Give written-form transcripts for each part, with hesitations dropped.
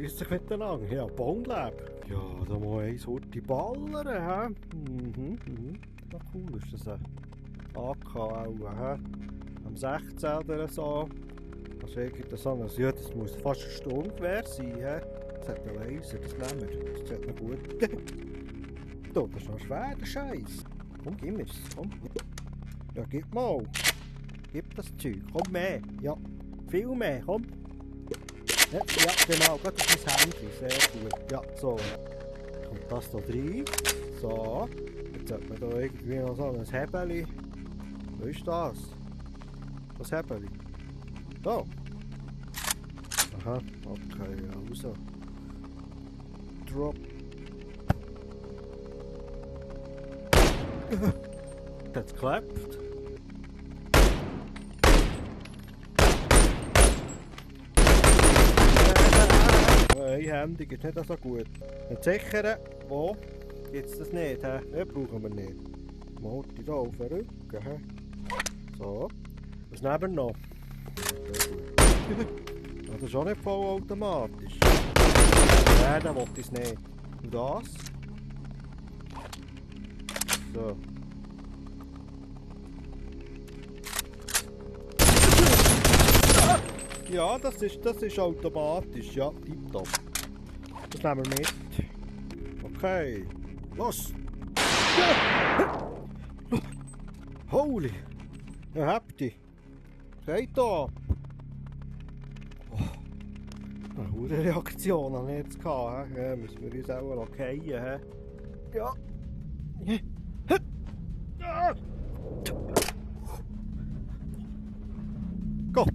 Grüß dich miteinander. Ja, Baumleb. Ja, da muss eins Hurti ballern, hä? Na cool, ist das ein AK auch, hä? Am 16. oder so. Das ist irgendwie so ein, ja, das muss fast ein Sturmgewehr sein, hä? Das hat einen Laser, das nehmen wir. Das sieht noch gut. Du, das ist noch schwer, der Scheiß. Komm, gib mir's, komm. Ja, gib mal. Gib das Zeug, komm mehr. Ja, viel mehr, komm. Ja, genau, gerade auf mein Handy, sehr gut. Ja, so. Kommt das da rein. So. Jetzt hat man da irgendwie noch so ein Hebeli. Wo ist das? Das Hebeli. Da. Aha, okay, also. Drop. Das klappt. Einhändig ist nicht so gut. Ein sicheren, wo? Gibt's das nicht, hä? Den brauchen wir nicht. Morty hier auf den Rücken, hä? So. Was nehmen wir noch? Ja, das ist auch nicht vollautomatisch. Nein, dann will ich es nicht. Und das? So. Ja, das ist automatisch, ja, tipptopp. Das nehmen wir mit. Okay, los! Holy! Ja, habt ihr? Seid da! Eine hohe Reaktion habe ich jetzt gehabt, ja, müssen wir uns auch noch fallen, hä? Ja! Gott!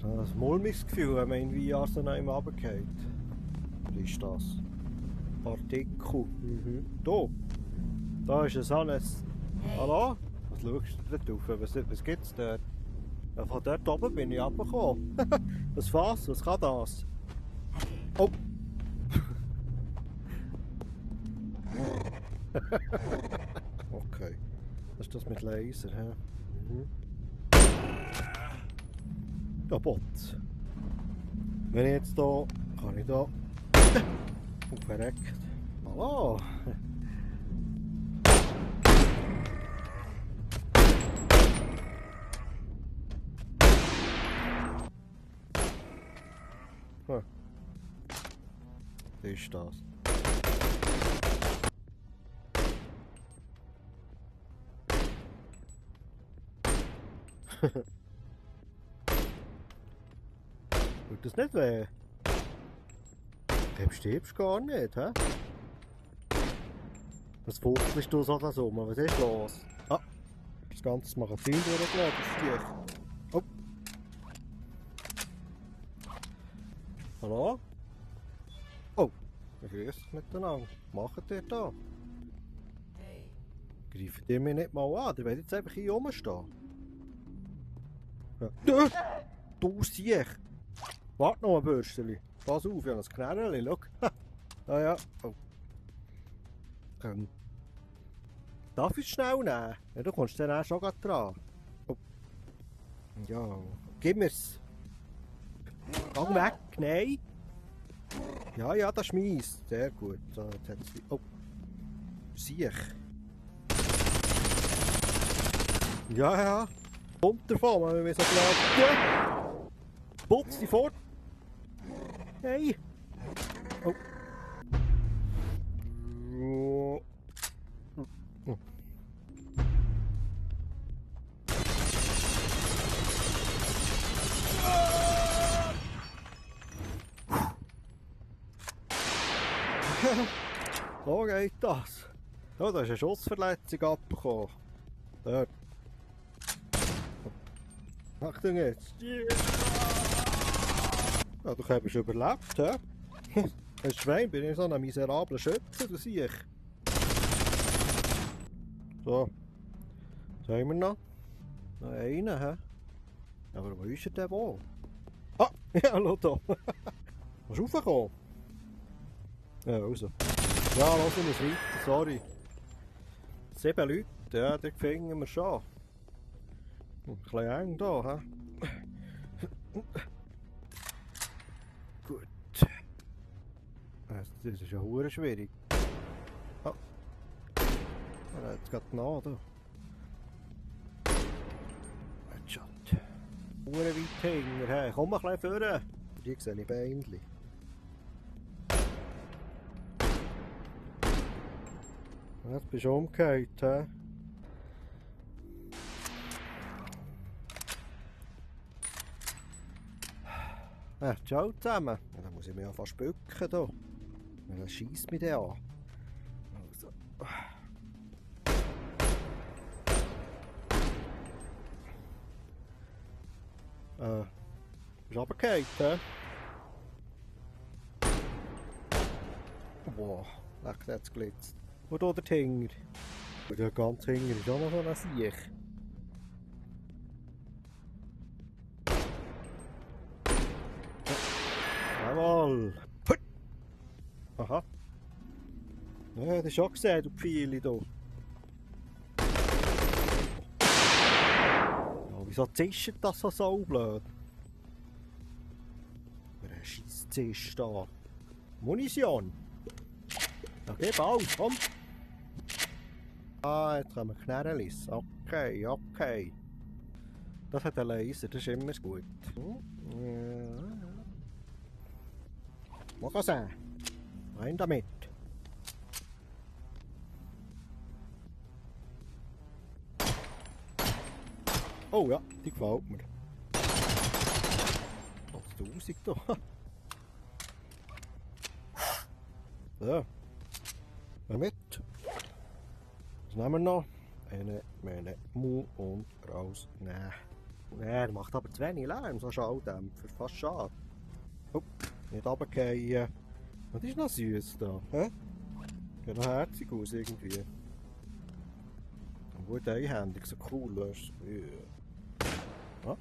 Ein mulmiges Gefühl, wenn man in VR so einem runterfällt. Was ist das? Partikel. Da ist so ein... Hallo? Was schaust du da drauf? Was gibt's dort? Ja, von dort oben bin ich runtergekommen. Was kann das? Oh! Okay. Was ist das mit Laser, hä? Ja, Bot. Wenn ich jetzt da... Kann ich da... Oh, verreckt. Hallo! Was ist das? Tut das nicht weh? Dem stirbst du gar nicht, hä? Was fuchtelst du so das um? Was ist los? Ah! Das ganze Magazin durchgeladen, das Stich. Oh! Hallo? Oh! Wir grüßen miteinander. Was macht ihr da? Greift ihr mich nicht mal an? Ihr wollt jetzt einfach hier rumstehen. Ja. Du Siech! Warte noch ein Bürstchen. Pass auf, ich habe ein Knärrchen, schau. Ah ja. Oh. Darf ich es schnell nehmen? Ja, du kommst dann auch schon grad dran. Oh. Ja, gib mir's. Gang weg, nein. Ja, ja, das ist meins. Sehr gut. So, jetzt hat's... Oh. Siech. Ja, ja. Kommt davon, wenn wir so glauben. Ja. Putz dich fort. Hey! Oh! So geht das. Ja, da ist eine Schussverletzung abbekommen. Dort. Achtung jetzt. Ja, du hast überlebt, hä? Ein Schwein, bin ich so ein miserabler Schütze, du siehst. So. Was haben wir noch? Noch einen, hä? Aber wo ist er denn wohl? Ah! Ja, schau da. Musst du raufkommen? Ja, also. Ja, lass uns weiter, sorry. 7 Leute, ja, die finden wir schon. Ein bisschen eng da, hä? Das ist ja hure schwierig. Oh. Er hat es gerade noch, da. Headshot. Hure weit hinter, hey. Komm mal ein bisschen vorne. Die sehe ich Beinchen. Jetzt bist du umgekehrt, hä? Ciao zusammen. Ja, dann muss ich mich ja fast bücken hier. Dann scheisst mich der an. Also. Bist du runtergefallen, hä? Boah, leck, der hat's glitzt. Und hier der Tinger. Und der ganz Tinger ist auch noch so ein Siech. Jawohl! Aha. Ja, das ist schon gesehen, du Pfeile hier. Ja, wieso zischt das so blöd? Ein scheiß Zisch da. Munition! Okay, bald, komm! Ah, jetzt haben wir Knärrelis. Okay, okay. Das hat ein Laser, das ist immer gut. Mach es an. Rein damit. Oh ja, die gefällt mir. 8000 da. So. Mit. Was nehmen wir noch? Eine Mu und raus. Nein. Er macht aber zu wenig Lärm, so Schalldämpfer. Fast schade. Oh, nicht runterfallen. Das ist noch süß da. Hä? Sieht noch herzig aus irgendwie. Und gut einhändig, so cool ist. Ja.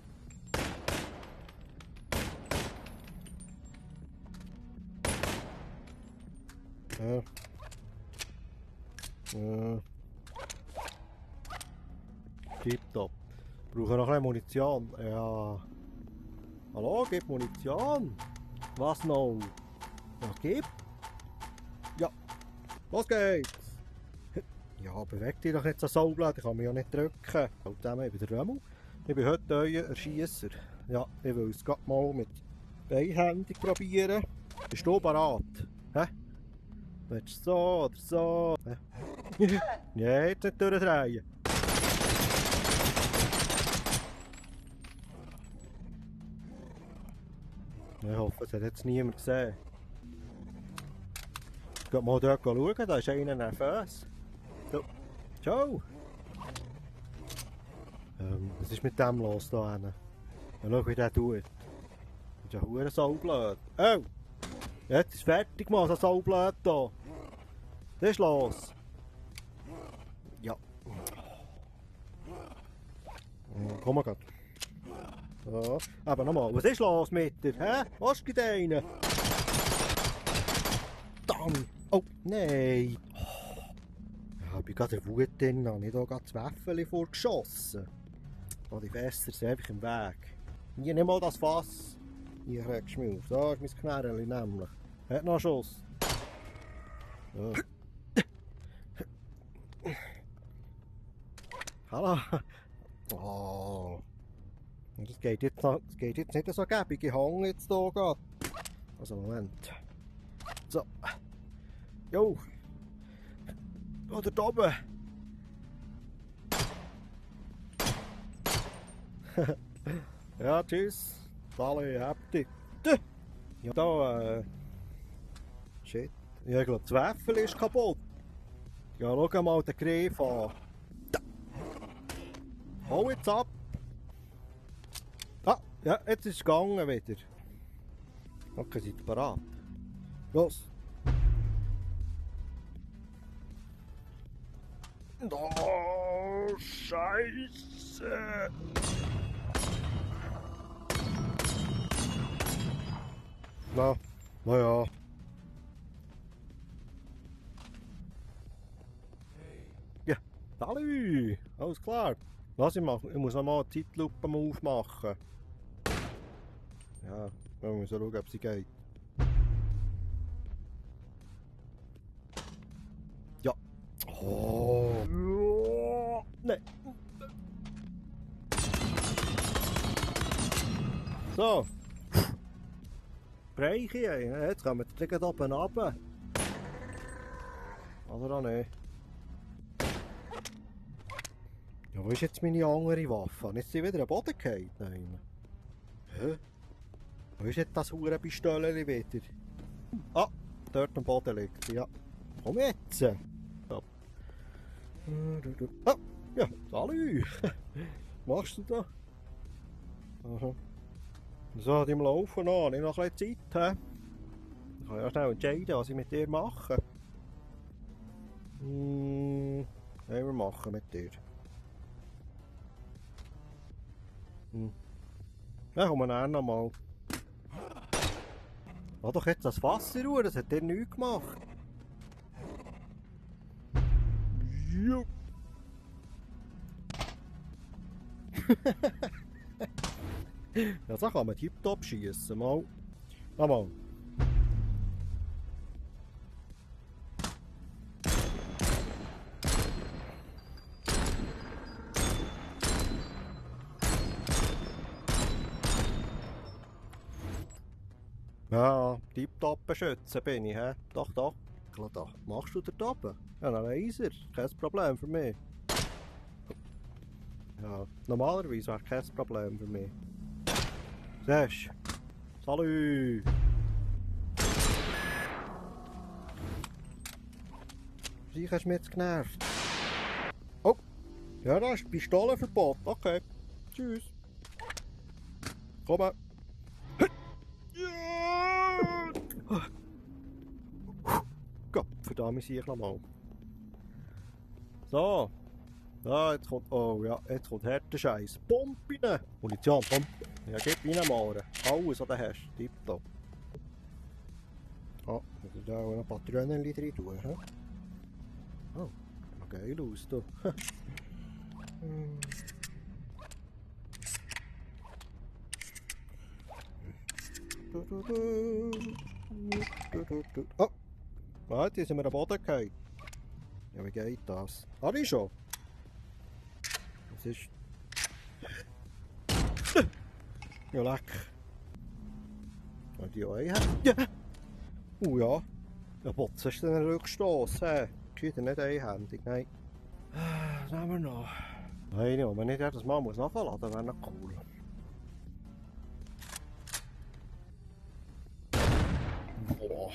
Tipptopp. Brauchen noch ein bisschen Munition. Ja. Hallo, gib Munition. Was noch? Ja, gib. Ja. Los geht's. Ja, beweg dich doch nicht so saublöd. Ich kann mich ja nicht drücken. Halt zusammen, ich bin der Römmel. Ich bin heute euer Erschießer. Ja, ich will es gerade mal mit beihändig probieren. Bist du bereit? Hä? Willst du so oder so? Ja, jetzt nicht durchdrehen. Ich hoffe, es hat jetzt niemand gesehen. Ich gehe mal dort schauen, da ist einer nervös. So. Ciao! Was ist mit dem los da hinten? Ja, schau, wie der tut. Das ist ja verdammt saublöd. Oh! Jetzt ist fertig gemacht, so saublöd da. Was ist los? Ja. Komm mal grad. So. Aber nochmal, was ist los mit dir? Hä? Was geht einen? Dann! Oh, nein! Ja, ich bin gerade in Wut drin, habe ich da gerade das Wäffeli vorgeschossen. Oh, die Fässer sind einfach im Weg. Hier, nimm mal das Fass. Hier kriegst du mich auf. Da ist mein Knärreli nämlich. Hat noch einen Schuss. So. Hallo! Oh. Das geht jetzt nicht so gäbig. Ich hänge jetzt hier gerade. Also, Moment. So. Jo. Oder da oben. Ja, tschüss. Alle, habt ihr. Ja, da, shit. Ja, ich glaube, das Wäffel ist kaputt. Ja, schau mal den Griff an. Da. Hau jetzt ab. Ah, ja, jetzt ist es gegangen wieder. Okay, seid ihr bereit? Los. Oh, Scheiße! Na ja. Ja, Salü! Alles klar. Lass ich machen. Ich muss noch mal eine Zeitlupe aufmachen. Ja, wir müssen schauen, ob sie geht. Oh. Nein. So. Bereiche, jetzt kommen wir direkt oben runter. Oder auch nicht? Ja, wo ist jetzt meine andere Waffe? Jetzt sind wieder am Boden gefallen. Nein. Hä? Wo ist jetzt das hure Pistole wieder? Ah, dort am Boden liegt sie, ja. Komm jetzt! Ja. Ah, ja, salü! Was machst du da? Aha. So, im Laufen noch, nicht noch ein bisschen Zeit. Ich kann ja schnell entscheiden, was ich mit dir mache. Was wir machen mit dir? Ja, kommen wir dann nochmal. Lass doch jetzt das Fass in Ruhe, das hat dir nichts gemacht. Ja. Ja, so kann man tiptop schiessen. Mal. Mal. Ja, tiptop beschützen bin ich, hä? Doch, doch. Klar, da. Machst du da oben? Ja, ein Laser. Kein Problem für mich. Ja, normalerweise wäre kein Problem für mich. Siehst du? Salü! Sie hast mich jetzt genervt. Oh! Ja, da ist Pistolenverbot. Okay. Tschüss. Komm. Ja! Gott, verdammt, ich sehe nochmal. So. Ja, jetzt kommt. Oh ja, jetzt kommt härter Scheiß. Pumpen! Munition, Pumpen. Ja, gib rein, Mauern. Alles, was du hast. Tipptopp. Oh, muss ich da auch noch Patronen rein tun, hä? Oh, sieht geil aus, du. Oh! Warte, jetzt sind wir am Boden gefallen. Ja, wie geht das? Habe ich schon? Was ist... Ja, leck. Kann die auch einhändig? Ja! Ja. Ja, Botz, hast du den Rückstoß? Geschieht nicht einhändig, nein. Was haben wir noch? Nein, wenn man nicht jedes Mal nachladen muss, wäre noch cool. Boah.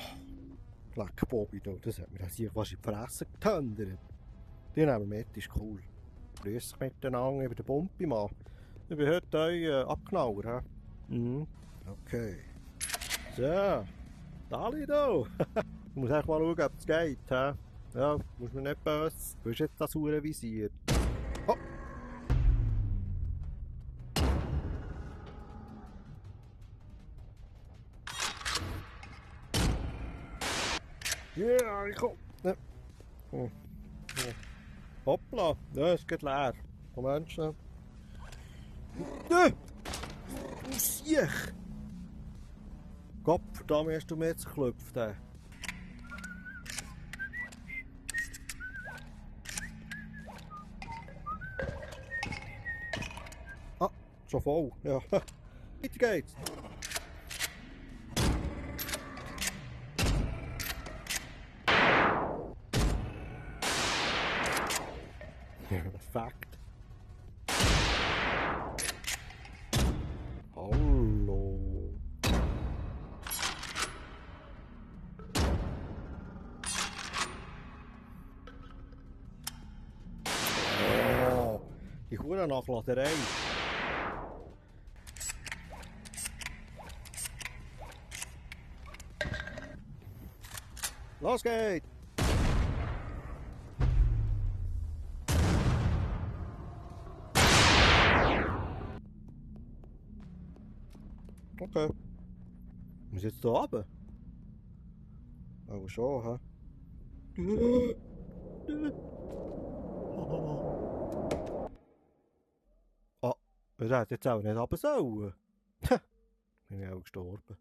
Leck, Bobby, das hat mir das hier fast in die Fresse getöndert. Die nehmen wir mit, ist cool. Grüß dich miteinander über den Pumpi, Mann. Ich bin heute euer Abknauer, hä? Mhm. Okay. So. Dali, da. Ich muss echt mal schauen, ob es geht, hä? Ja, muss mir nicht böse. Du hast jetzt das hure Visier. Oh. Ja, yeah, ich komm. Ja. Hm. Ja. Hoppla, ja, es geht leer. Moment schnell. Ja! Du Siech! Gott, verdammt, hast du mir jetzt geklopft, ey. Ah, schon voll, ja. Weiter geht's. Perfekt. Hallo. Oh, die hure Nachladerei. Los geht's! Okay. Muss jetzt da runter? Aber schon, hä? Ah, er hat jetzt auch nicht runter sollen. Bin ich auch gestorben.